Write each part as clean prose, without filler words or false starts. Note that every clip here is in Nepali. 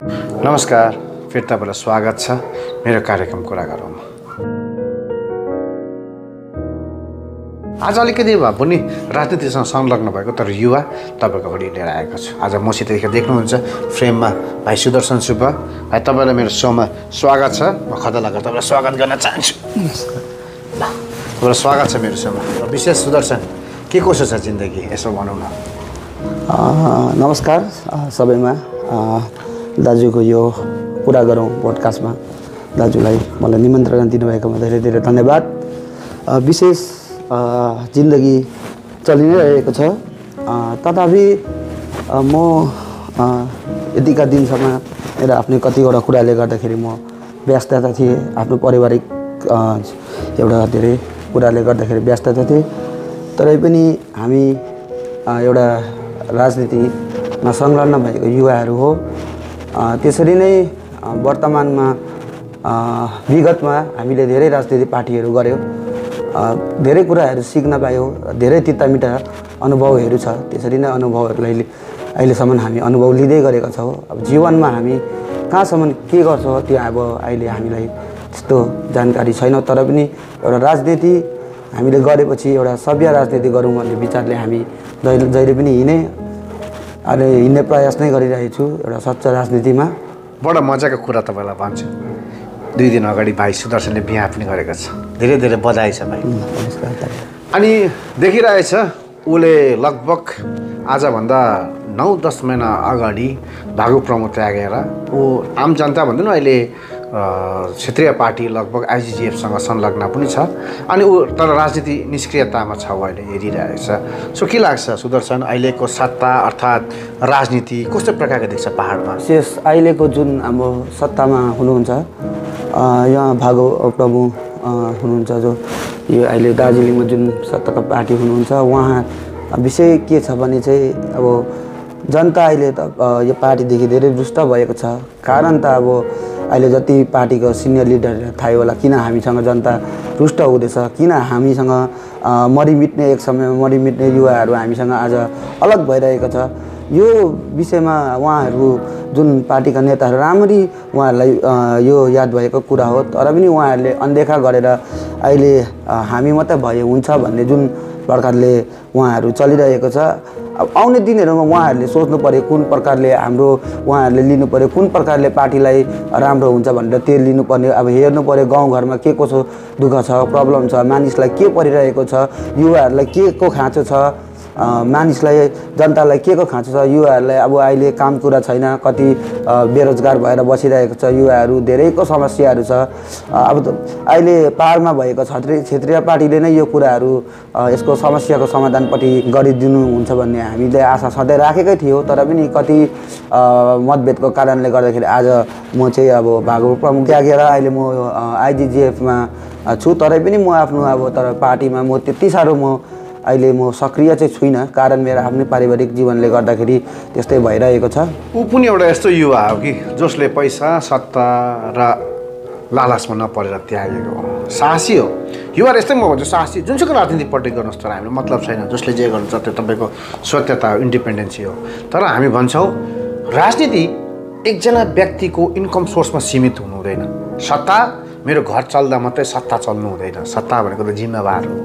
नमस्कार, फेरि तपाईँलाई स्वागत छ मेरो कार्यक्रम कुरा गरौँ। आज अलिकति भए पनि राजनीतिसँग संलग्न भएको तर युवा तपाईँको अगाडि लिएर आएको छु। आज मसित देख्नुहुन्छ फ्रेममा भाइ सुदर्शन सुब्बा। भाइ तपाईँलाई मेरो सोमा स्वागत छ। म खदा लगाएर तपाईँलाई स्वागत गर्न चाहन्छु। तपाईँलाई स्वागत छ मेरो सोमा। विशेष सुदर्शन के कसो छ जिन्दगी यसो भनौँ न। नमस्कार सबैमा। दाजुको यो कुरा गरौँ पोडकास्टमा दाजुलाई मलाई निमन्त्रणा दिनुभएकोमा धेरै धेरै धन्यवाद। विशेष जिन्दगी चलि नै रहेको छ, तथापि म यतिका दिनसम्म मेरो आफ्नै कतिवटा कुराले गर्दाखेरि म व्यस्तता थिएँ। आफ्नो पारिवारिक एउटा धेरै कुराले गर्दाखेरि व्यस्तता थिएँ। तरै पनि हामी एउटा राजनीतिमा संलग्न भएको युवाहरू हो। त्यसरी नै वर्तमानमा विगतमा हामीले धेरै राजनीतिक पार्टीहरू गऱ्यौँ, धेरै कुराहरू सिक्न पायौँ, धेरै तितामिठा अनुभवहरू छ। त्यसरी नै अनुभवहरूलाई अहिलेसम्म हामी अनुभव लिँदै गरेका छौँ। अब जीवनमा हामी कहाँसम्म के गर्छौँ त्यो अब अहिले हामीलाई त्यस्तो जानकारी छैन, तर पनि एउटा राजनीति हामीले गरेपछि एउटा सभ्य राजनीति गरौँ भन्ने विचारले हामी जहिले पनि हिँड्ने प्रयास नै गरिरहेको छु एउटा सच्चा राजनीतिमा। बडा मजाको कुरा तपाईँलाई भन्छु। 2 दिन अगाडि भाइ सुदर्शनले बिहा पनि गरेको छ। धेरै धेरै बधाई छ भाइ। अनि देखिरहेछ उसले लगभग आजभन्दा 9-10 महिना अगाडि भागु प्रमुख त्यागेर ऊ आम जनता भन्दैन अहिले क्षेत्रीय पार्टी लगभग आइजिजिएफसँग संलग्न पनि छ। अनि ऊ तर राजनीति निष्क्रियतामा छ, अहिले हेरिरहेछ। सो के लाग्छ सुदर्शन, अहिलेको सत्ता अर्थात् राजनीति कस्तो प्रकारको देख्छ पाहाडमा? विशेष अहिलेको जुन हाम्रो सत्तामा हुनुहुन्छ यहाँ भागु प्रमुख हुनुहुन्छ, जो यो अहिले दार्जिलिङमा जुन सत्ताको पार्टी हुनुहुन्छ, उहाँ विषय के छ भने चाहिँ अब जनता अहिले त यो पार्टीदेखि धेरै रुष्ट भएको छ। कारण त अब अहिले जति पार्टीको सिनियर लिडरलाई थाहा होला किन हामीसँग जनता रुष्ट हुँदैछ, किन हामीसँग मरिमिट्ने एक समयमा मरिमिट्ने युवाहरू हामीसँग आज अलग भइरहेको छ। यो विषयमा उहाँहरू जुन पार्टीका नेताहरू राम्ररी उहाँहरूलाई यो याद भएको कुरा हो, तर पनि उहाँहरूले अनदेखा गरेर अहिले हामी मात्रै भए हुन्छ भन्ने जुन प्रकारले उहाँहरू चलिरहेको छ। अब आउने दिनहरूमा उहाँहरूले सोच्नु पऱ्यो कुन प्रकारले उहाँहरूले लिनु पऱ्यो, कुन प्रकारले पार्टीलाई राम्रो हुन्छ भनेर त्यो लिनुपर्ने। अब हेर्नु पऱ्यो गाउँघरमा के कसो दुःख छ, प्रब्लम छ, मानिसलाई के परिरहेको छ, युवाहरूलाई के को खाँचो छ, मानिसलाई जनतालाई के को खाँचो छ। युवाहरूलाई अब अहिले काम कुरा छैन, कति बेरोजगार भएर बसिरहेको छ युवाहरू, धेरैको समस्याहरू छ। अब अहिले पाहाडमा भएको क्षेत्रीय पार्टीले नै यो कुराहरू यसको समस्याको समाधानपट्टि गरिदिनुहुन्छ भन्ने हामीले आशा सधैँ राखेकै थियौँ। तर पनि कति मतभेदको कारणले गर्दाखेरि आज म चाहिँ अब भागु प्रमुख त्यागेर अहिले म आइजिजिएफमा छु। तरै पनि म आफ्नो अब तर पार्टीमा म त्यति साह्रो अहिले म सक्रिय चाहिँ छुइनँ, कारण मेरो आफ्नै पारिवारिक जीवनले गर्दाखेरि त्यस्तै भइरहेको छ। ऊ पनि एउटा यस्तो युवा हो कि जसले पैसा सत्ता र लालचमा नपरेर त्यागेको हो, साहसी हो। युवा यस्तै म भन्छु साहसी, जुनसुकै राजनीतिपट्टि गर्नुहोस् तर हामीलाई मतलब छैन, जसले जे गर्नुहुन्छ त्यो तपाईँको स्वतन्त्रता हो, इन्डिपेन्डेन्सी हो। तर हामी भन्छौँ राजनीति एकजना व्यक्तिको इन्कम सोर्समा सीमित हुनु हुँदैन। सत्ता मेरो घर चल्दा मात्रै सत्ता चल्नु हुँदैन। सत्ता भनेको त जिम्मेवार हो,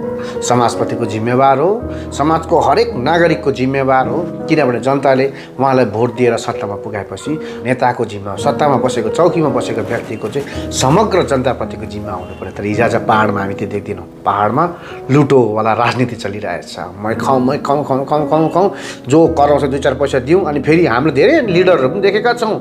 समाजप्रतिको जिम्मेवार हो, समाजको हरेक नागरिकको जिम्मेवार हो। किनभने जनताले उहाँलाई भोट दिएर सत्तामा पुगाएपछि नेताको जिम्मा, सत्तामा बसेको चौकीमा बसेको व्यक्तिको चाहिँ समग्र जनताप्रतिको जिम्मा हुनु पर्यो। तर हिजो आज पाहाडमा हामी त्यो देख्दैनौँ। पाहाडमा लुटोवाला राजनीति चलिरहेछ। मै खाउँ जो कराउँछ 2-4 पैसा दिउँ। अनि फेरि हाम्रो धेरै लिडरहरू पनि देखेका छौँ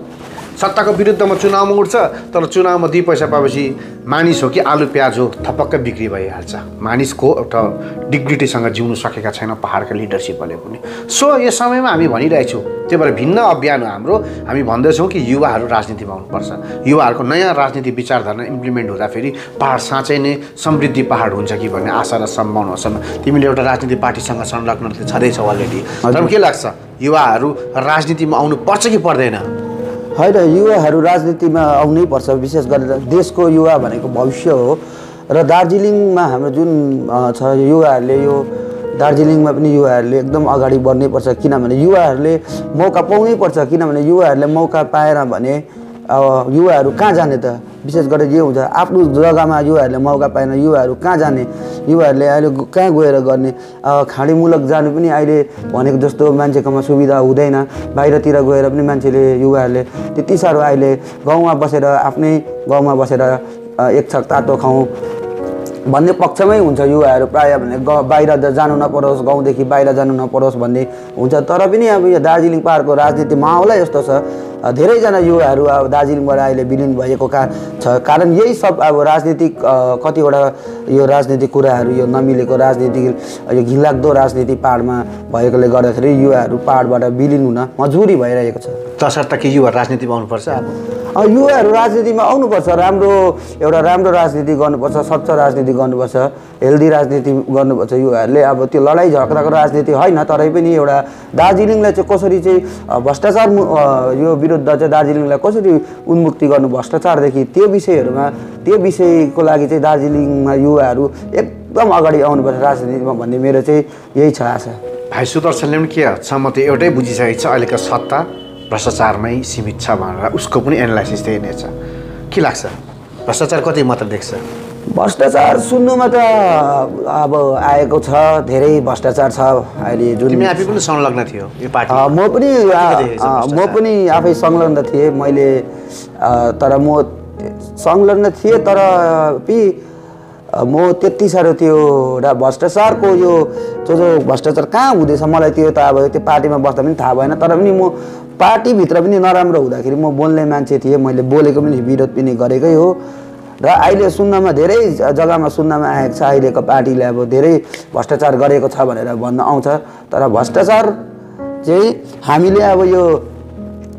सत्ताको विरुद्धमा चुनावमा उठ्छ, तर चुनावमा 2 पैसा पाएपछि मानिस हो कि आलु प्याज हो थपक्कै बिक्री भइहाल्छ। मानिसको एउटा डिग्निटीसँग जिउनु सकेका छैन पाहाडका लिडरसिपले पनि। सो यो समयमा हामी भनिरहेछौँ, त्यही भएर भिन्न अभियान हो हाम्रो। हामी भन्दैछौँ कि युवाहरू राजनीतिमा आउनुपर्छ। युवाहरूको नयाँ राजनीति विचारधारा इम्प्लिमेन्ट हुँदाखेरि पाहाड साँच्चै नै समृद्धि पाहाड हुन्छ कि भन्ने आशा र सम्भावनासम्म तिमीले एउटा राजनीति पार्टीसँग संलग्न छँदैछौ अलरेडी। तर के लाग्छ युवाहरू राजनीतिमा आउनुपर्छ कि पर्दैन? होइन, युवाहरू राजनीतिमा आउनै पर्छ। विशेष गरेर देशको युवा भनेको भविष्य हो र दार्जिलिङमा हाम्रो जुन छ युवाहरूले यो दार्जिलिङमा पनि युवाहरूले एकदम अगाडि बढ्नैपर्छ किनभने युवाहरूले मौका पाउनै पर्छ किनभने युवाहरूले मौका पाएन भने युवाहरू कहाँ जाने त विशेष गरेर यो हुन्छ आफ्नो जग्गामा युवाहरूले मौका पाएन युवाहरू कहाँ जाने युवाहरूले अहिले कहाँ गएर गर्ने खाडी मुलक जानु पनि अहिले भनेको जस्तो मान्छेकोमा सुविधा हुँदैन बाहिरतिर गएर पनि मान्छेले युवाहरूले त्यति साह्रो अहिले गाउँमा बसेर आफ्नै गाउँमा बसेर एक छक तातो खाउँ भन्ने पक्षमै हुन्छ युवाहरू प्रायः भने बाहिर जानु नपरोस् गाउँदेखि बाहिर जानु नपरोस् भन्ने हुन्छ तर पनि अब यो दार्जिलिङ पहाडको राजनीति माहौलै यस्तो छ धेरैजना युवाहरू अब दार्जिलिङबाट अहिले विलिन भएको कारण यही सब अब राजनीतिक कतिवटा यो राजनीतिक कुराहरू यो नमिलेको राजनीति यो घिनलाग्दो राजनीति पहाडमा भएकोले गर्दाखेरि युवाहरू पहाडबाट विलिन हुन मजबुरी भइरहेको छ तसर्थ कि युवा राजनीतिमा आउनुपर्छ अब युवाहरू राजनीतिमा आउनुपर्छ एउटा राम्रो राजनीति गर्नुपर्छ स्वच्छ राजनीति गर्नुपर्छ हेल्दी राजनीति गर्नुपर्छ युवाहरूले अब त्यो लडाइँ झगडाको राजनीति होइन तरै पनि एउटा दार्जिलिङलाई चाहिँ कसरी चाहिँ भ्रष्टाचार यो विरुद्ध चाहिँ दार्जिलिङलाई कसरी उन्मुक्ति गर्नु भ्रष्टाचारदेखि त्यो विषयको लागि चाहिँ दार्जिलिङमा युवाहरू एकदम अगाडि आउनुपर्छ राजनीतिमा भन्ने मेरो चाहिँ यही छ आशा भाइ सुदर्शनले पनि के हदसम्म त्यो एउटै बुझिसकेको छ अहिलेको सत्ता भ्रष्टाचारमै सीमित छ भनेर उसको पनि एनालाइसिस त्यही नै छ के लाग्छ भ्रष्टाचार कति मात्र देख्छ भ्रष्टाचार सुन्नुमा त अब आएको छ धेरै भ्रष्टाचार छ अहिले जुन तिमी आफै पनि संलग्न थियो यो पार्टी म पनि आफै संलग्न थिएँ मैले तर म संलग्न थिएँ तर म त्यति साह्रो त्यो भ्रष्टाचारको यो जो भ्रष्टाचार कहाँ हुँदैछ मलाई त्यो त अब त्यो पार्टीमा बस्दा पनि थाहा भएन तर पनि म पार्टीभित्र पनि नराम्रो हुँदाखेरि म बोल्ने मान्छे थिएँ मैले बोलेको पनि विरोध पनि गरेकै हो र अहिले सुन्नमा धेरै जग्गामा सुन्नमा आएको छ अहिलेको पार्टीले अब धेरै भ्रष्टाचार गरेको छ भनेर भन्न आउँछ तर भ्रष्टाचार चाहिँ हामीले अब यो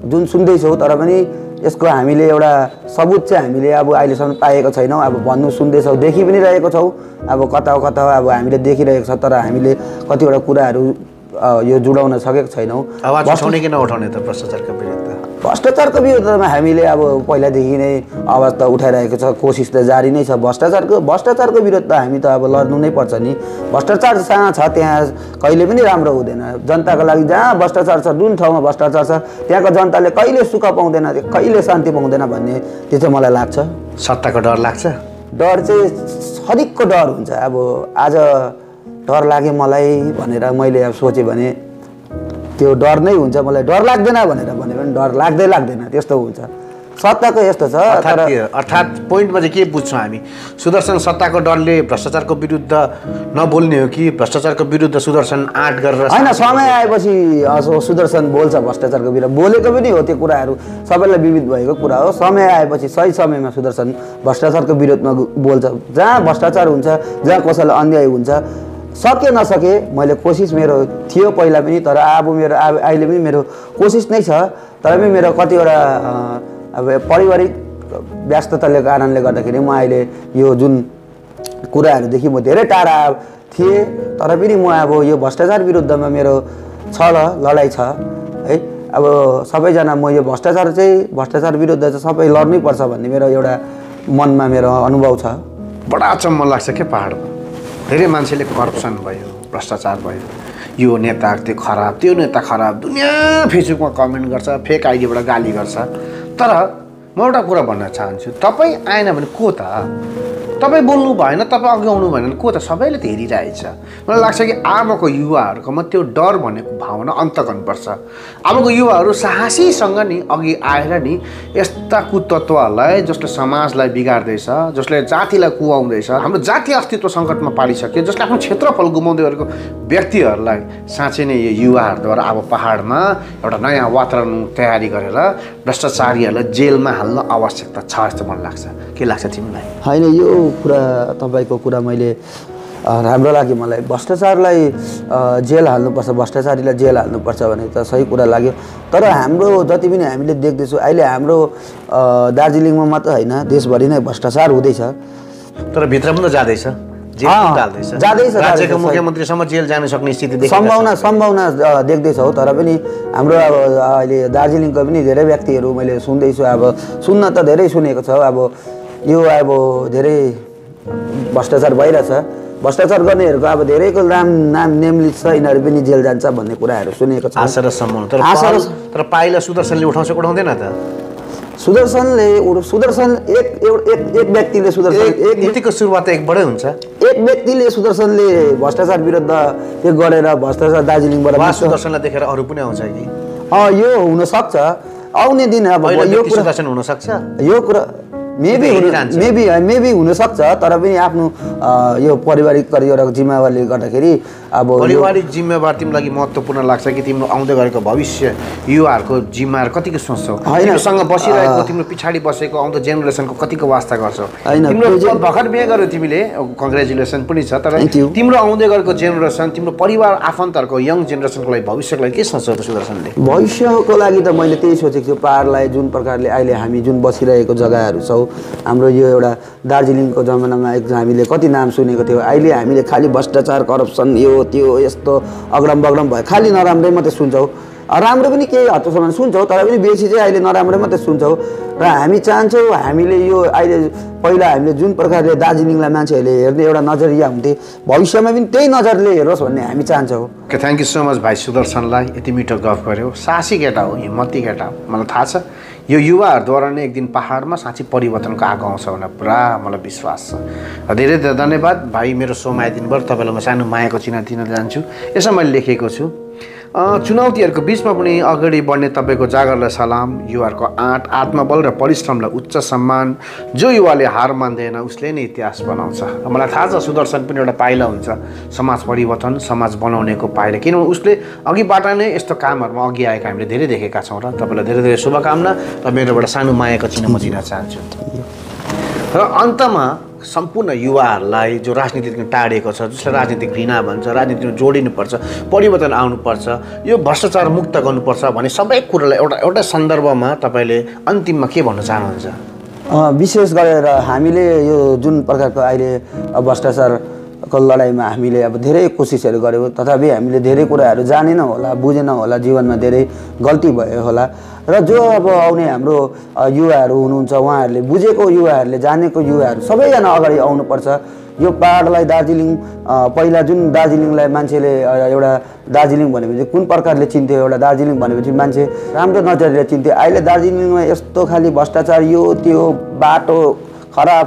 जुन सुन्दैछौँ तर पनि यसको हामीले एउटा सबुत चाहिँ हामीले अब अहिलेसम्म पाएको छैनौँ अब भन्नु सुन्दैछौँ देखि पनि रहेको छौँ अब कता अब हामीले देखिरहेको छ तर हामीले कतिवटा कुराहरू यो जुडाउन सकेको छैनौँ आवाज उठाउने कि नउठाउने त भ्रष्टाचारको विरुद्ध भ्रष्टाचारको विरुद्धमा हामीले अब पहिलादेखि नै आवाज त उठाइरहेको छ कोसिस त जारी नै छ भ्रष्टाचारको विरुद्ध हामी त अब लड्नु नै पर्छ नि भ्रष्टाचार जहाँ छ त्यहाँ कहिले पनि राम्रो हुँदैन जनताको लागि जहाँ भ्रष्टाचार छ जुन ठाउँमा भ्रष्टाचार छ त्यहाँको जनताले कहिले सुख पाउँदैन कहिले शान्ति पाउँदैन भन्ने त्यो चाहिँ मलाई लाग्छ सत्ताको डर लाग्छ डर चाहिँ हरेकको डर हुन्छ अब आज डर लाग्यो मलाई भनेर मैले अब सोचेँ भने त्यो डर नै हुन्छ मलाई डर लाग्दैन भनेर भने पनि डर लाग्दैन त्यस्तो हुन्छ सत्ताको यस्तो छ अर्थात् पोइन्टमा चाहिँ के बुझ्छौँ हामी सुदर्शन सत्ताको डरले भ्रष्टाचारको विरुद्ध नबोल्ने हो कि भ्रष्टाचारको विरुद्ध सुदर्शन आँट गरेर होइन समय आएपछि सुदर्शन बोल्छ भ्रष्टाचारको विरुद्ध बोलेको पनि हो त्यो कुराहरू सबैलाई विविध भएको कुरा हो समय आएपछि सही समयमा सुदर्शन भ्रष्टाचारको विरुद्धमा बोल्छ जहाँ भ्रष्टाचार हुन्छ जहाँ कसैलाई अन्याय हुन्छ सके नसके मैले कोसिस मेरो थियो पहिला पनि तर अब मेरो अहिले पनि मेरो कोसिस नै छ तर पनि मेरो कतिवटा अब पारिवारिक व्यस्तताले कारणले गर्दाखेरि म अहिले यो जुन कुराहरूदेखि म धेरै टाढा थिएँ तर पनि म अब यो भ्रष्टाचार विरुद्धमा मेरो छ लडाइँ छ है अब सबैजना म यो भ्रष्टाचार विरुद्ध चाहिँ सबै लड्नै पर्छ भन्ने मेरो एउटा मनमा मेरो अनुभव छ बडा अचम्म लाग्छ के पहाडमा धेरै मान्छेले करप्सन भयो भ्रष्टाचार भयो यो नेता त्यो खराब त्यो नेता खराब दुनियाँ फेसबुकमा कमेन्ट गर्छ फेक आइडीबाट गाली गर्छ तर म एउटा कुरा भन्न चाहन्छु तपाईँ आएन भने को त तपाईँ बोल्नु भएन तपाईँ अघि आउनु भएन को त सबैले त हेरिरहेछ मलाई लाग्छ कि अबको युवाहरूकोमा त्यो डर भनेको भावना अन्त गर्नुपर्छ अबको युवाहरू साहसीसँग नि अघि आएर नि यस्ता कुतत्त्वहरूलाई जसले समाजलाई बिगार्दैछ जसले जातिलाई कुवाउँदैछ हाम्रो जातीय अस्तित्व सङ्कटमा पारिसक्यो जसले आफ्नो क्षेत्रफल गुमाउँदै गरेको व्यक्तिहरूलाई साँच्चै नै यो युवाहरूद्वारा अब पहाडमा एउटा नयाँ वातावरण तयारी गरेर भ्रष्टाचारीहरूलाई जेलमा हाल्न आवश्यकता छ जस्तो मलाई लाग्छ के लाग्छ तिमीलाई होइन यो कुरा तपाईँको कुरा मैले राम्रो लाग्यो मलाई भ्रष्टाचारलाई जेल हाल्नुपर्छ भ्रष्टाचारीलाई जेल हाल्नुपर्छ भने त सही कुरा लाग्यो तर हाम्रो जति पनि हामीले देख्दैछौँ अहिले हाम्रो दार्जिलिङमा मात्र होइन देशभरि नै भ्रष्टाचार हुँदैछ तर भित्र पनि त जाँदैछ जाँदैछ राज्यको मुख्यमन्त्रीसम्म जेल जान सक्ने स्थिति सम्भावना देख्दैछौँ तर पनि हाम्रो अब अहिले दार्जिलिङको पनि धेरै व्यक्तिहरू मैले सुन्दैछु अब सुन्न त धेरै सुनेको छ अब यो अब धेरै भ्रष्टाचार भइरहेछ भ्रष्टाचार गर्नेहरूको अब धेरैको नाम नेमलिस्ट छ, यिनीहरू पनि जेल जान्छ भन्ने कुराहरू सुनेको छ। आशा र सम्मान तर पाइला सुदर्शनले उठाउँछ उठाउँदैन त? सुदर्शन एक व्यक्तिले नीतिको सुरुवात एकबाटै हुन्छ। एक व्यक्तिले सुदर्शनले भ्रष्टाचार विरुद्ध एक गरेर भ्रष्टाचार दार्जिलिङबाट सुदर्शनलाई देखेर अरू पनि आउँछ कि? यो हुनसक्छ, आउने दिन अब यो सुदर्शन हुनसक्छ, यो कुरा मेबी हुनसक्छ, तर पनि आफ्नो यो पारिवारिक करियर जिम्मेवारीले गर्दाखेरि अब पारिवारिक जिम्मेवार तिम्रो लागि महत्त्वपूर्ण लाग्छ कि तिम्रो आउँदै गरेको भविष्य युवाहरूको जिम्मेवार कतिको सोच्छौ? तिमीसँग बसिरहेको तिम्रो पछाडि बसेको आउँदो जेनेरेसनको कतिको वास्ता गर्छौ? तिम्रो भर्खर बिहे गर्यो तिमीले, कङ्ग्रेचुलेसन पनि छ, तर तिम्रो आउँदै गरेको जेनेरेसन, तिम्रो परिवार आफन्तहरूको यङ जेनेरेसनको लागि भविष्यको लागि के सोच्छौ त सुदर्शनले? भविष्यको लागि त मैले त्यही सोचेको छु, पहाडलाई जुन प्रकारले अहिले हामी जुन बसिरहेको जग्गाहरू छौँ, हाम्रो यो एउटा दार्जिलिङको जमानामा हामीले कति नाम सुनेको थियो, अहिले हामीले खालि भ्रष्टाचार करप्सन यो त्यो यस्तो अग्रम बग्रम भयो, खालि नराम्रै मात्रै सुन्छौँ। राम्रो पनि केही हदसम्म सुन्छौँ, तर पनि बेसी चाहिँ अहिले नराम्रै मात्रै सुन्छौँ। र हामी चाहन्छौँ हामीले यो अहिले पहिला हामीले जुन प्रकारले दार्जिलिङलाई मान्छेहरूले हेर्ने एउटा नजरिया हुन्थे, भविष्यमा पनि त्यही नजरले हेरोस् भन्ने हामी चाहन्छौँ। थ्याङ्क यू सो मच भाइ सुदर्शनलाई, यति मिठो गफ गऱ्यो। साहसी केटा हो, हिम्मती केटा हो, मलाई थाहा छ। यो युवाहरूद्वारा नै एक दिन पहाडमा साँच्चै परिवर्तनको आगो आउँछ भनेर पुरा मलाई विश्वास छ। धेरै धेरै धन्यवाद भाइ, मेरो सोमा आइदिनु भयो। तपाईँलाई म सानो मायाको चिना दिन जान्छु। यसमा मैले लेखेको छु, चुनौतीहरूको बिचमा पनि अगाडि बढ्ने तपाईँको जागरलाई सलाम, युवाहरूको आँट, आत्मबल र परिश्रमलाई उच्च सम्मान। जो युवाले हार मान्दैन उसले नै इतिहास बनाउँछ। मलाई थाहा छ सुदर्शन पनि एउटा पाइला हुन्छ समाज परिवर्तन, समाज बनाउनेको पाइला, किनभने उसले अघिबाट नै यस्तो कामहरूमा अघि आएको हामीले धेरै देखेका छौँ। र तपाईँलाई धेरै धेरै शुभकामना र मेरोबाट सानो मायाको चिन्ह म दिन चाहन्छु। र अन्तमा सम्पूर्ण युवाहरूलाई जो राजनीतिदेखि टाढेको छ, जसले राजनीति घृणा भन्छ, राजनीतिमा जोडिनुपर्छ, परिवर्तन आउनुपर्छ, यो भ्रष्टाचार मुक्त गर्नुपर्छ भने सबै कुरालाई एउटा सन्दर्भमा तपाईँले अन्तिममा के भन्न चाहनुहुन्छ? विशेष गरेर हामीले यो जुन प्रकारको अहिले भ्रष्टाचारको लडाइँमा हामीले अब धेरै कोसिसहरू गऱ्यौँ, तथापि हामीले धेरै कुराहरू जानेन होला, बुझेन होला, जीवनमा धेरै गल्ती भयो होला। र जो अब आउने हाम्रो युवाहरू हुनुहुन्छ, उहाँहरूले बुझेको युवाहरूले, जानेको युवाहरू सबैजना अगाडि आउनुपर्छ। यो पहाडलाई दार्जिलिङ पहिला जुन दार्जिलिङलाई मान्छेले एउटा दार्जिलिङ भनेपछि कुन प्रकारले चिन्थ्यो, एउटा दार्जिलिङ भनेपछि मान्छे राम्रो नजरले चिन्थ्यो। अहिले दार्जिलिङमा यस्तो खालि भ्रष्टाचार, यो त्यो बाटो खराब,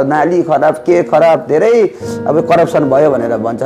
नाली खराब, के खराब, धेरै अब करप्सन भयो भनेर भन्छ।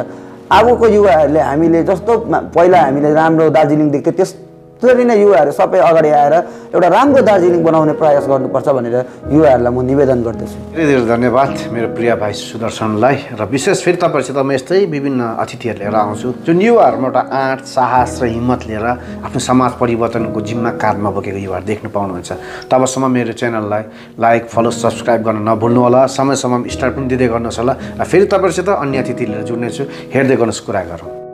अबको युवाहरूले हामीले जस्तो पहिला हामीले राम्रो दार्जिलिङ देख्थ्यो त्यसरी नै युवाहरू सबै अगाडि आएर एउटा राम्रो दार्जिलिङ बनाउने प्रयास गर्नुपर्छ भनेर युवाहरूलाई म निवेदन गर्दछु। धेरै धेरै धन्यवाद मेरो प्रिय भाइ सुदर्शनलाई। र विशेष फेरि तपाईँहरूसित म यस्तै विभिन्न अतिथिहरू लिएर आउँछु जुन युवाहरूमा एउटा आँट, साहस र हिम्मत लिएर आफ्नो समाज परिवर्तनको जिम्मा काँधमा बोकेको युवाहरू देख्नु पाउनुहुन्छ। तबसम्म मेरो च्यानललाई लाइक, फलो, सब्सक्राइब गर्न नभुल्नु होला। समय समयमा स्टार पनि दिँदै गर्नुहोस् होला। र फेरि तपाईँहरूसित अन्य अतिथि लिएर जुड्नेछु। हेर्दै गर्नुहोस्, कुरा गरौँ।